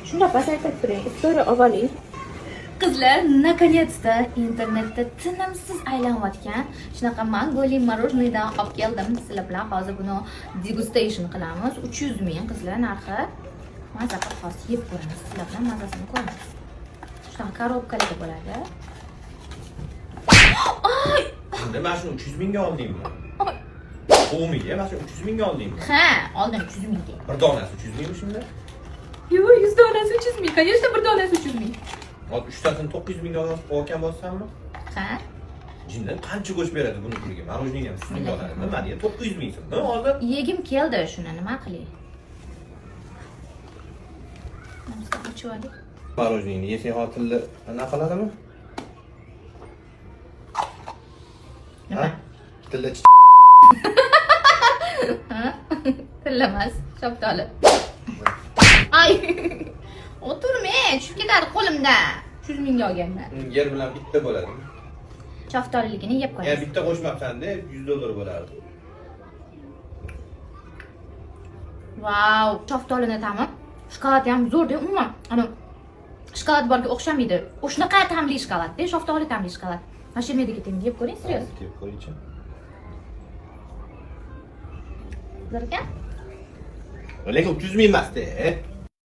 Shundoq pasaytirib turing. История oling. Qizlar, наконец-то internetda tinimsiz aylanayotgan shunaqa mangoli мороженое dan olib keldim. Sizlar bilan hozir buni degustation qilamiz. 300 ming, qizlar, narxi. Maza qilib hozir yeb ko'ramiz. Sizlar bilan mazasini ko'ramiz. Shunaqa korobkalarda bo'ladi. Ay! Endi mana shuni 300 mingga oldingmi? Oy. O'miga mana shuni 300 mingga oldingmi? Ha, oldim 300 mingga. Bir donasi 300 mingmi shunda? Yo'q, 100 donasi 300 ming. Конечно, bir donasi 300 ming. Hozir uchtasini 900 mingga olgan bo'lsanmi? Ha? Jindan qancha go'sht beradi buni puliga? Мороженое ham 300 mingga oladi. Nima degan 900 ming so'm. Nima hozir? Yegim keldi shuni, nima qilay? Mana ochib oling. Мороженое ni yesang hozir tilni anaqa qiladimi? Nima? Ha? Tilda Ha? Tillamas, shaftoli. Ay! O'tirma, tushib ketadi qo'limdan. 300 mingga olganman. Yer bilan bitta bo'ladi. Shaftoliligini yeb Ya qo'yasiz. Bitta qo'shmabsan-da, 100 dollar bo'lardi. Vau, shaftolini ta'mi. Shokolad ham zo'rda, umuman. Ana shokolad borga o'xshamaydi. O'shanaqa ta'mli shokoladda, shaftoli ta'mli shokolad. Mana shu yerga ketaymi, yeb ko'ring, serios. Yeb ko'ringchi. Zo'r ekan? Lekin 300 ming emas-da.